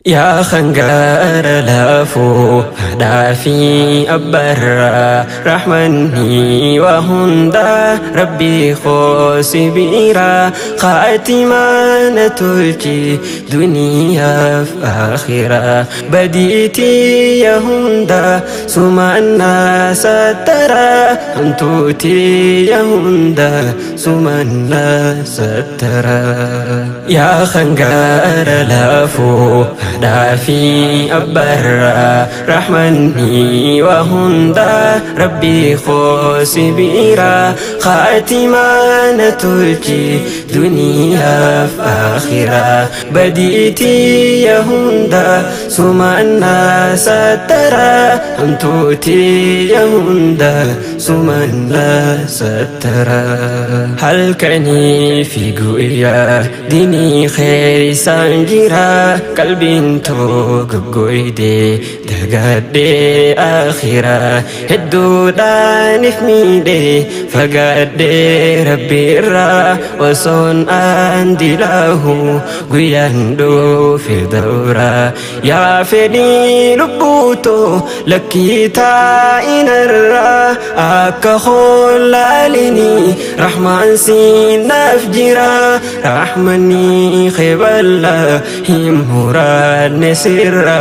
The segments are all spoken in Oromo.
Yaa hangaara laafuu haadhaa fi abbaarraa rahmanni waa hundaa rabbii koo si biraa khaatimaa na tolchi duniyaaf akhiraa badiitii yaa hundaa sumaan na sattaraa hamtuutii yaa hundaa sumaan na sattaraa. Yaa hangaara laafuu haadhaa fi abbaarraa rahmanni waa hundaa rabbii koo si biraa khaatimaa na tolchi duniyaaf akhiraa badiitii yaa hundaa sumaan na sattaraa hamtuutii yaa hundaa sumaan na sattaraa. Halkanii fi guyyaa dinii keeysaan jira qalbiin too goggoyde dagadhee akhiraa hedduudhaanif miidhe fagaadhee rabbiirraa osoon aan dilaahu guyyaan dhufe dawraa yaa fedhii lubbuutoo lakkii taa'inarraa akka hoolaalinii rahmaan siinaaf jira rahmanni kheballa hin muraanne sirra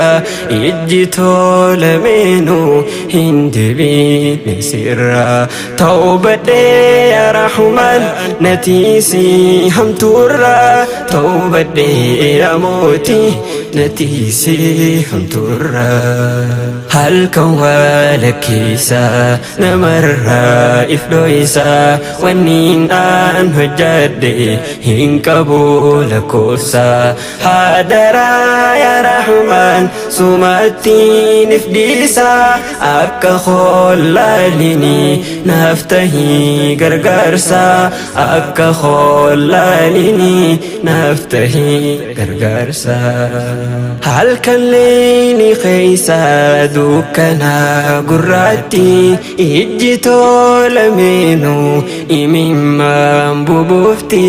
ijji tolameenuu hin deebine sirra tawbadhee yaa rahmaan natiisii hamtuurra tawbadhee yaa mootii natiisii hamtuurra halkan walakkeessa namarraa if dhoysa wanniin aan hojjadhe hin qabu lakkoofsa haadaraa yaa rahmaan sumattiin if dhiisa akka hoolaalini naaf tahii gargaarsa akka hoolaalini naaf tahii gargaarsa halkan leeyni keeysa dukkana gurraatti ijji tolameenuu imimmaan bubuufti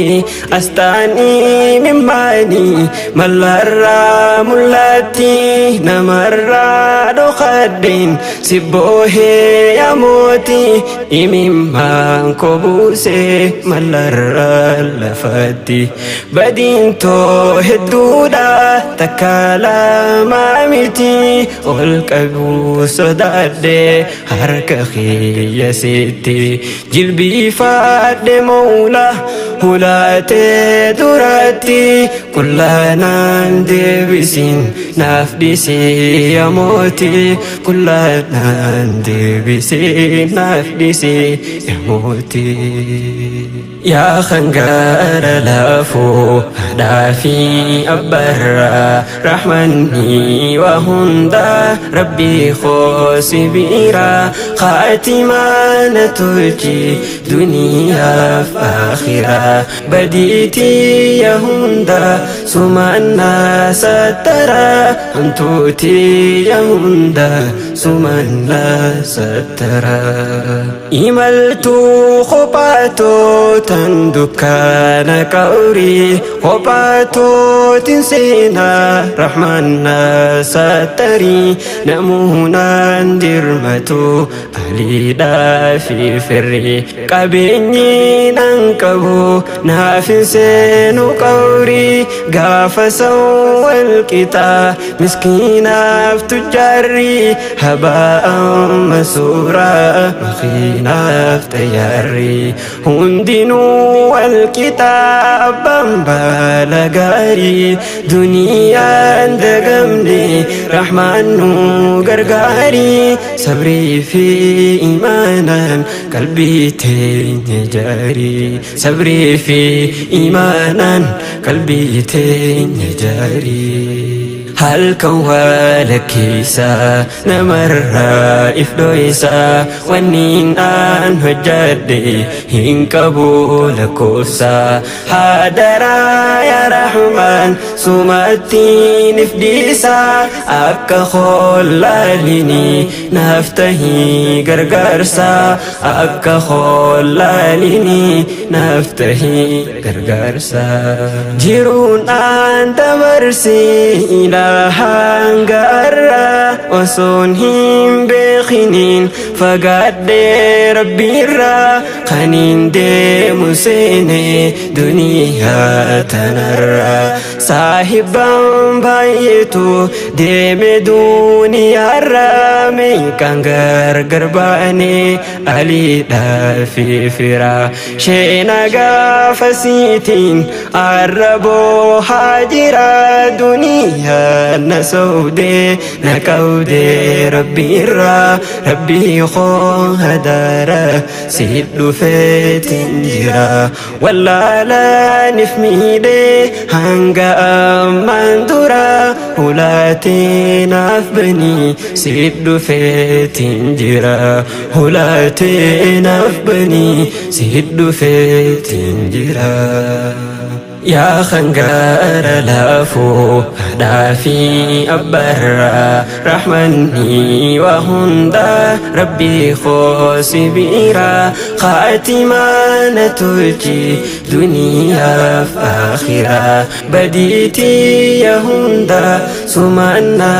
asxaan imimmaanii mallarraa mul'atti namarraa dhokadheen si boohee yaa mootii imimmaan koo buusee mallarraa lafatti badiin too hedduudha takka lamaa miti ol qabuu sodaadhe harka kiyya sitti jilbiifadhe mawla hulaatee duratti qullaanaan deebisin naaf dhisii yaa mootii qullaanaan deebisin naaf dhisii yaa mootii. Yaa hangaara laafuu haadhaa fi abbaarraa rahmanni waa hundaa rabbii koo si biraa khaatimaa na tolchi duniyaaf akhiraa badiitii yaa hundaa sumaan na sattaraa hamtuutii yaa hundaa sumaan na sattaraa. Imaltuu kophaatoo tan dukkaana qawrii kophaatootiin seenaa rahmaan na sattarii namuunaan dirmatu aliidhaa fi firri qabeenyi nan qabu naaf hin seenu qawrii gaafa san wal qixaa miskiinaaf tujjaarri habaa masuuraa makiinaaf xayyaarri hundinuu wal qixaa abbaan baala gaarii duniyaan dagamne rahmaan nu gargaarii sabrii fi imaanaan qalbii teenya jaarii sabrii fi imaanaan qalbii teenya jaarii. Halkan walakkeessa namarraa if dhoysa wanniin aan hojjadhe hin qabu lakkoofsa haadaraa yaa rahmaan sumattiin if dhiisa akka hoolaalini naaf tahii gargaarsa akka hoolaalini naaf tahii gargaarsa jiruun aan dabarsi. Silaa hanga har'aa osoon hin beekiniin fagaadhee Rabbiirraa kaniin deemu seene duniyaa tanarraa saahibban baay'eetu deeme duniyaarraa meeqaan gargar baane aliidhaa fi firaa sheena gaafasiitiin arra boohaa jira duniyaa na sobdee na qabdee Rabbiirraa Rabbii koo hadaara si dhufeetiin jira wallaalaanif miidhee hanga ammaan dura hulaatee naaf banii si dhufeetiin jira hulaatee naaf banii si dhufeetiin jira. Yaa hangaara laafuu haadhaa fi abbaarraa rahmanni waa hundaa Rabbii koo si bira khaatimaa na tolchi duniyaaf akhiraa badii tiyya hunda sumaan na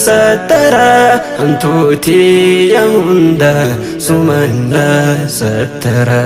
sattara hamtuu tiyya hunda sumaan na sattara.